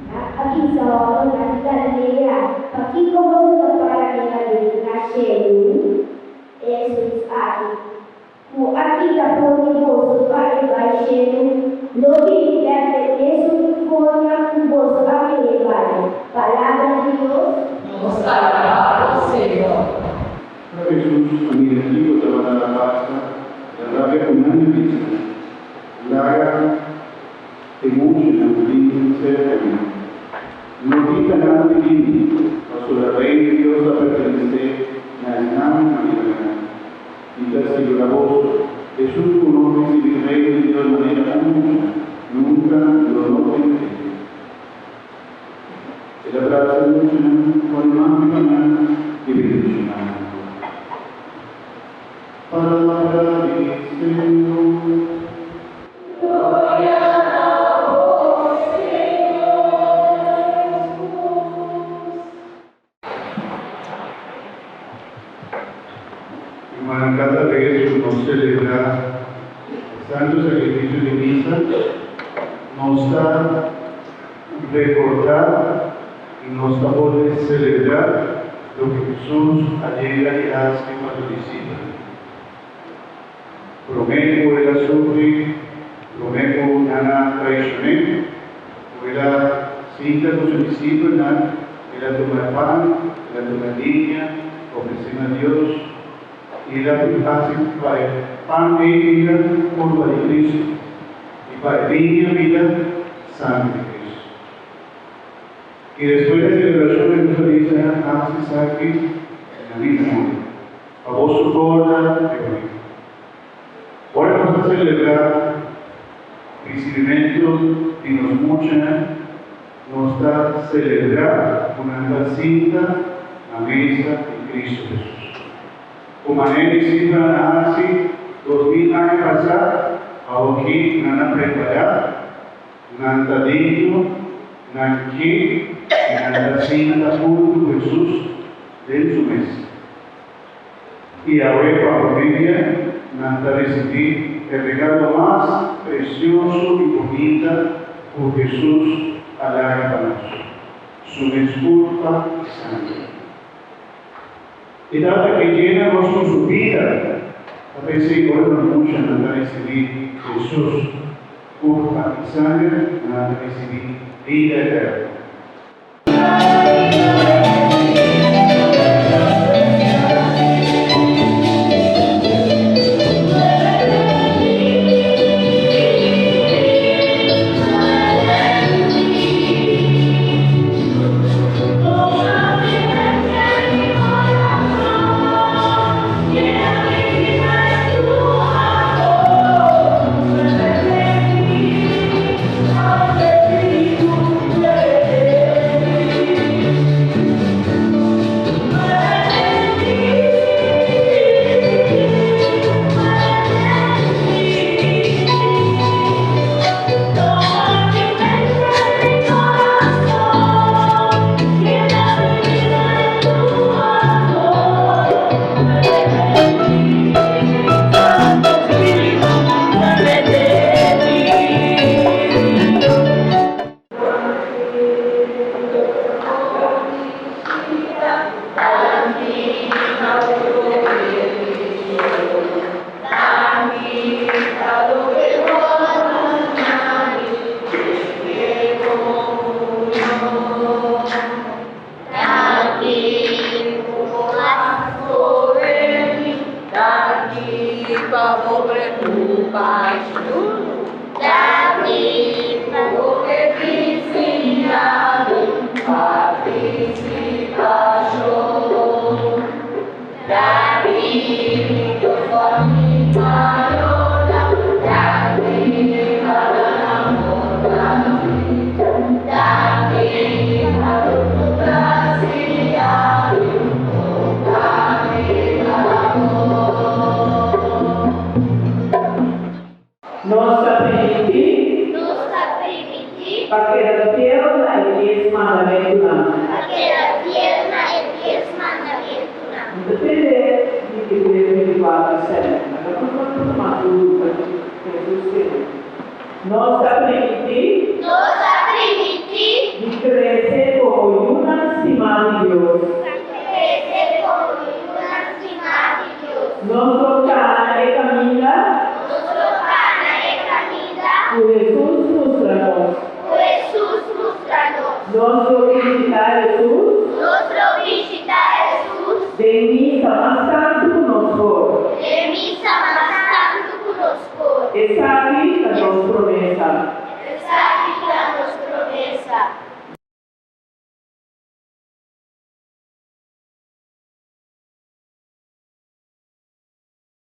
Nan a bisa hòmbernan di Galilea, Pakiko boso ta para mira den na shelu? E Hesus aki, ku a kita for di boso pa e bai shelu, lo bini bèk den mesun forma ku boso a mir'é bai. Palabra di Dios. Nos ta alabá bo, Señor. Ora Hesus a mira kiko tabata ta pasa, el a rabia ku nan i bisa, Laga e muchanan bin serka mi. No kita nan di bini, pasobra Reino di Dios ta pertenesé na esnan manera nan. Mi ta sigurá boso, esun ku no risibí Reino di Dios manera un mucha, nunka lo no drent'é. El a brasa e muchanan, pone man riba nan i bendishoná nan. Palabra di Señor. Gloria na bo, Señor Jesus. Hermano, cada vez ku nos selebrá e Santu Sakrifisio di Misa, nos ta rekordá i nos ta bolbe selebrá loke Hesus a yega di hasi pa su disipelnan. Promé ku el a sufri, promé ku nan a traishon'é, ku el a sinta ku su disipelnan, el a tuma e pan, el a tuma e biña, ofresé na Dios, i el a hasi pa e pan ei bira kurpa di Kristu i pa e biña bira sangre di Kristu. I despues di e selebrashon Hesus a bisa, Hasi esaki na mi memoria. Pa boso korda riba mi. Ora nos ta selebrá risibimentu di nos muchanan, nos ta selebrá ku nan ta sinta na mesa di Kristu Hesus. Ku manera disipelnan a hasi 2000 aña pasá, awoki nan a prepará, nan ta digno, nan ke i nan ta sinta huntu ku Hesus den su mesa. I awe pa promé nan ta risibí e regalo mas presioso i bunita ku Hesus a laga pa nos, su mes kurpa i sangre. E Tata ke yena nos ku su bida, ta p'esei ora nos mucha nan ta risibí Hesus kurpa i sangre, nan ta risibí bida eterno. Nos ta primintí. Nos ta primintí. Di krese komo yunan stimá di Dios. Di krese komo yunan stimá di Dios. Nos lo kana e kaminda. Nos lo kana e kaminda. Ku Hesus mustra nos. Ku Hesus mustra nos. Nos lo bishitá Hesus. Nos lo bishitá Hesus. Den misa mas.